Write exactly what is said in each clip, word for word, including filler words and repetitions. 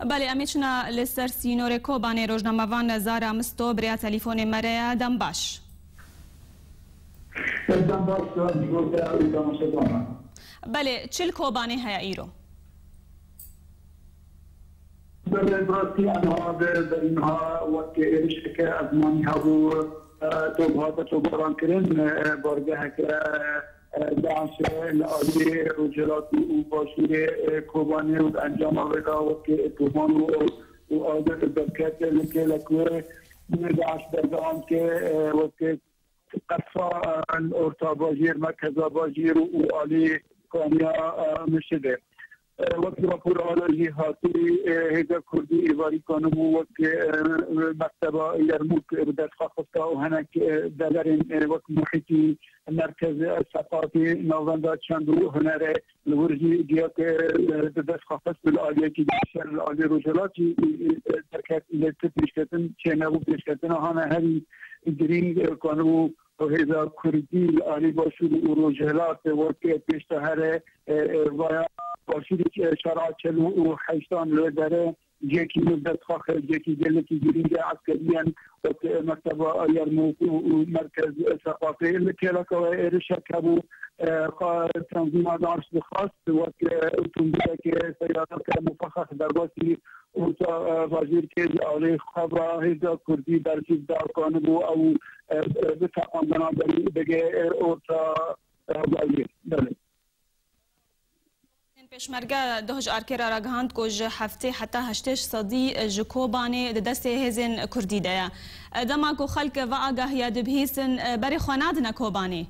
Belê, em ê çina li ser sînorê Kobanê, rojnamevan Zara Misto bi rêya telîfonê me re ye. Dem baş. Dem baş, silav ji bo te û temaşevanan. Belê, çi li Kobanê heye îro? Belê, bi rastî em niha bi berî niha wek êrişeke ezmanî hebû, e, top hate topbaran kirin, e, bargeheke, e, DAIŞ li alî rojhilatî û başûrê, e, Kobanê û di encama wê de wek Koban û, û agir derket li kêlek wê DAIŞ berdewam ke, e, wek qefa, e, orta bajêr, merkeza bajêr û, û alî kaniya, e, Mişidê. E, wek rapor ala jî hatî, e, hêza Kurdî êvarî kanibû wek, e, mekteba Yermûk bi dest xwe xista û hinek, e, deverên, e, wek muhîtî merkez Seqatî, navenda çand û hunere li wir jî diya ke, e, bi dest xwe xist li aliyekî şer li aliyê rojhilatî, e, e, derket, lê ti pêşketin çênebû, pêşketina hane herî girîng, e, kanibû û hêza Kurdî li alî Başûr û Rojhilat wek pêşta here, e, e, vaya Başûrî, e, şara çel û heştan li dere cihekî li dest xwe xist, cihekî gelekî girîng e, eskeriyan wek, e, mekteba Yermûk û, û merkez Seqafê li kêleka we êrişek hebû, e, xwe tenzîma DAIŞ dixwest wek, e, otomobîleke seyareke mufexex derbasî orta, e, bajêr kir, ji alî xwe ve hêza Kurdî bersiv da kanibû ew, e, e, biteqandina berî bige, e, orta, e, bajêr. Belê. Hêzên Pêşmerge doh ji Arkê re ragihand ku ji heftê heta heştê sedî ji Kobanê di destê hêzên Kurdî de ye. Dema ku xelk ve agahiya dibihîsin, berê xwe nadine Kobanê.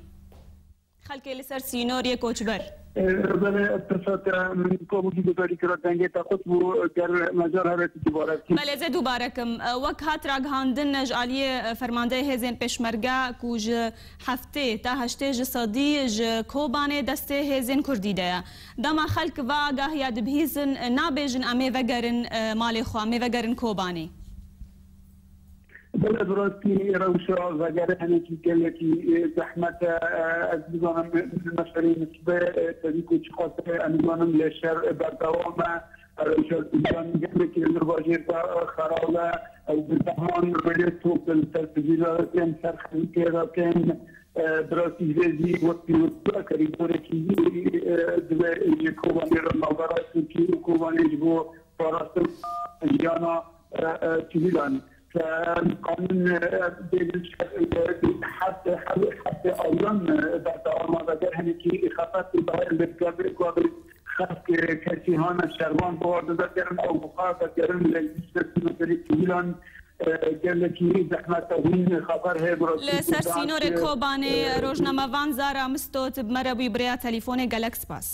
Xelkê li ser sînor yê koçber. Belê, pirsa te min komûkî guherî kira, dengê te qut bû, ger mecal hebe tu dubare bikî. Belê, ez ê dubare kim. Wek hat ragihandin ji aliyê fermandeyê hêzên Pêşmerge ku ji heftê ta heştê ji sedî ji Kobanê destê hêzên Kurdî de ye. Dema xelk va agahiya dibihîzin, nabêjin em ê vegerin, e, malê xwe, em ê vegerin Kobanê. Belê, bi rastî rewşa vegerê hinekî gelekî, e, zehmet e. E, ez nizanim, meşerê nisbe, e, tevî ku çiqas e, em nizanim lê şer, e, berdewam e. E, rewşa gelekî li vir bajêr de, e, xerab e. Ew bi dehan rêlê top li ser sivîlan tên, ser xelkê re tên. E, bi rastî vê zî wek pîrozbûna korîdorek, e, divê ji Kobanê re navbera Tirkî û Kobanê ji bo parastina jiyana, e, e, sivîlan. Em qanûn, e, bêdil, e, heftê, heftê awiyan, e, berdewam e. Veger hinekî xefet û li gavê, gavê xelk, e, kesî hane şervan bi war divegerin, ew bi xwe vegerin li dîsketin û berî sivîlan, e, gelekî zehmet e. Hûn xeber heye bi rastî Li ser sînorê Kobanê, e, rojnamevan Zara Misto, tu bi me re bûyî bi rêya telîfonê, gelek spas.